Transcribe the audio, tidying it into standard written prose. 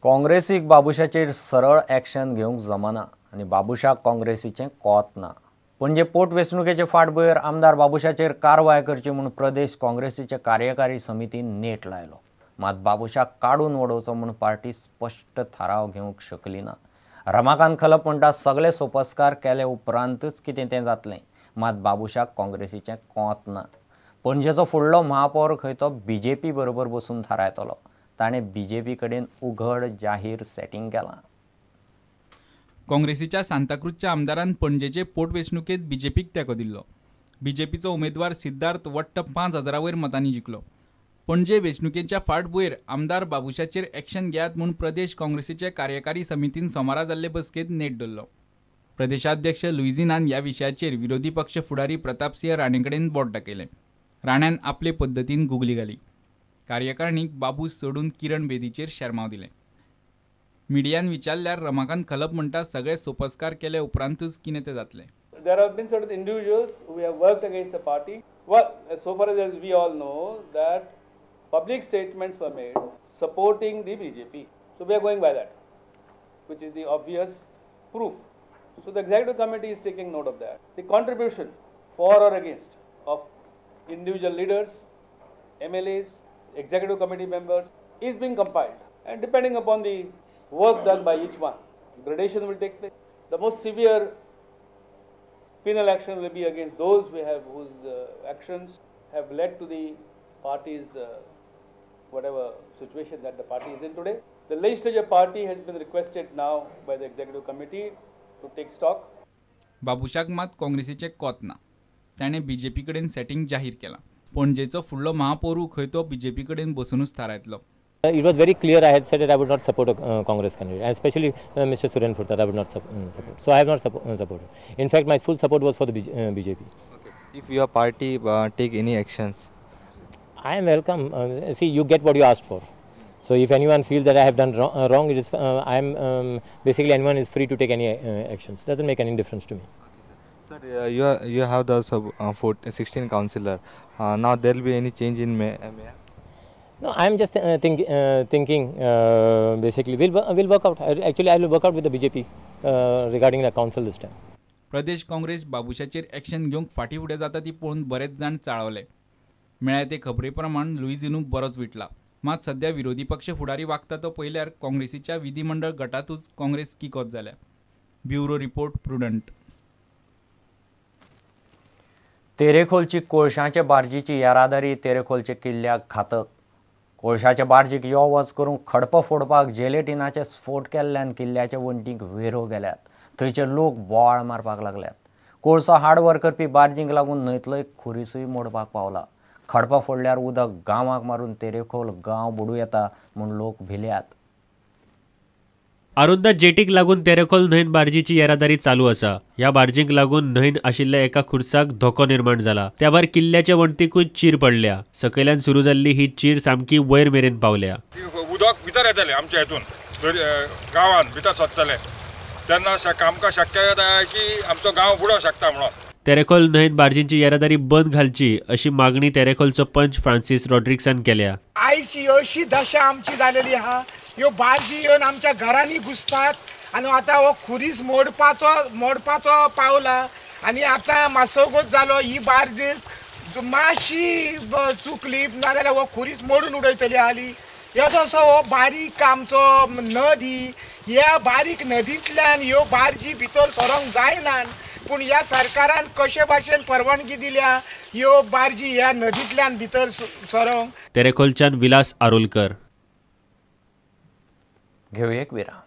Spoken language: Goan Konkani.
काँग्रेसीक बाबुशाचेर सरळ एक्शन घेवंक जमना आनी बाबुशाक काँग्रेसीचें कोत ना. पणजे पोटवेंचणुकेचे फाटभुंयेर आमदार बाबुशाचेर कारवाय करची म्हूण प्रदेश काँग्रेसीचे कार्यकारी समितीन नेट लायलो. मात बाबुशाक काडून वडोवचो म्हूण पार्टी स्पश्ट थाराव घेवंक शकली ना. रमाकांत खलप म्हणटा सगळे सोपस्कार केले उपरांतच कितें तें जातलें. मात बाबुशाक काँग्रेसीचें कोत ना. पणजेचो फुडलो महापौर खंय तो बीजेपी बरोबर बसून थारायतलो. ताणें बीजेपी कडेन उघड जाहीर सेटिंग केलां. काँग्रेसीच्या सांताक्रूजच्या आमदारान पणजेचे पोटवेंचणुकेंत बीजेपीक तेंको दिल्लो. बीजेपीचो उमेदवार सिद्धार्थ वट्ट 5,000 वयर मतांनी जिखलो. पणजे वेंचणुकेच्या फाटभुंयेर आमदार बाबुशाचेर एक्शन घेयात म्हूण प्रदेश काँग्रेसीचे कार्यकारी समितीन सोमारा जाल्ले बसकेंत नेट धरलो. प्रदेशाध्यक्ष लुईझिनान ह्या विशयाचेर विरोधी पक्ष फुडारी प्रतापसिंह राणे कडेन बोट दाखयलें. राण्यान आपले पद्दतीन गुगली घाली. कार्यकारिणीक बाबूश सोडून किरण बेदीचेर शेरमाव दिलें. मिडियान विचारल्यार रमाकांत खलप म्हणटा सगळे सोपस्कार केले उपरांतूच कितें तें जातलें. There have been certain individuals who have worked against the party. Well, so far as we all know that public statements were made supporting the BJP. So we are going by that, which is the obvious proof. So the executive committee is taking note of that. The contribution for or against of individual leaders, MLAs, executive committee members is being compiled, and depending upon the work done by each one, gradation will take place. The most severe penal action will be against those who have, whose actions have led to the party's whatever situation that the party is in today. The legislature party has been requested now by the executive committee to take stock. बाबुशाक मात काँग्रेसीचे कोत ना. ताणें बीजेपी कडेन सेटिंग जाहीर केलां. पणजेचो फुडलो महापौर खंय तो बीजेपी कडेन बसुनूच थारायतलो. It was very clear. I had said that I would not support a Congress candidate, and especially Mr. Suren Furtad, I would not support. So I have not supported. In fact, my full support was for the BJP. Okay. If your party take any actions, I am welcome. See, you get what you asked for. So if anyone feels that I have done wrong, it is I am basically anyone is free to take any actions. Doesn't make any difference to me. Sir, you have the 16 councillor. Now there will be any change in May? No, I am just thinking. Basically, we'll work out. Actually, I will work out with the BJP regarding the council this time. Pradesh Congress बाबुशाचेर action घेवंक फाटी फुडें जाता ती पळोवन बरेच जाण चाळवले. मेळ्ळ्या ते खबरे प्रमाण लुईझिनू बरोच विटला. मात सध्या विरोधी पक्ष फुडारी वागता तो पळयल्यार काँग्रेसीच्या विधिमंडळ गटातूच काँग्रेस किकोत जाल्या. Bureau report, Prudent. तेरेखोलची कोळशाचे बार्जीची येरादारी तेरेखोलचे किल्ल्याक घातक. कोळशाचे बार्जीक यो वच करूंक खडप फोडपाक जेलेटिनाचे स्फोट केल्ल्यान किल्ल्याचे वण्टीक वेरो गेल्यात. थंयचे लोक बोवाळ मारपाक लागल्यात. कोळसो हाडव्हर करपी बार्जींक लागून न्हंयतलो एक खुरीसूय मोडपाक पावला. खडपां फोडल्यार उदक गांवाक मारून तेरेखोल गांव बुडूं येता म्हूण लोक भिल्यात. आरोंदा जेटीक लागून तेरेखोल न्हंयन बार्जीची येरादारी चालू आसा. ह्या बार्जींक लागून न्हंयन आशिल्ल्या एका खुर्साक धोको निर्माण जाला. त्या भायर किल्ल्याच्या वण्टीकूय चीर पडल्या. सकयल्यान सुरू जाल्ली ही चीर सामकी वयर मेरेन पावल्या. उदक भितर येतलें आमच्या हितून गांवान भितर सरतलें तेन्ना आमकां शक्य जाता की आमचो गांव बुडोवंक शकता म्हणून. तेरेखोल न्हंयन बार्जींची येरादारी बंद घालची अशी मागणी तेरेखोलचो पंच फ्रांसीस रॉड्रिक्सान केल्या. आयची अशी दशा आमची जालेली आहा. ह्यो बार्जी येवन आमच्या घरांनी घुसतात आनी आतां हो खुरीस मोडपाचो पावला आनी आतां मासोगोत जालो. ही बार्जी मातशी चुकली नाजाल्यार हो खुरीस मोडून उडयतली आली. येदोसो हो बारीक आमचो नदी, ह्या बारीक नदींतल्यान ह्यो बार्जी भितर सरोंक जायना, पूण ह्या सरकारान कशे भाशेन परवानगी दिल्या ह्यो बार्जी ह्या नदींतल्यान भितर सरोंक. तेरेखोलच्यान विलास आरोलकर. घेवया एक विराम.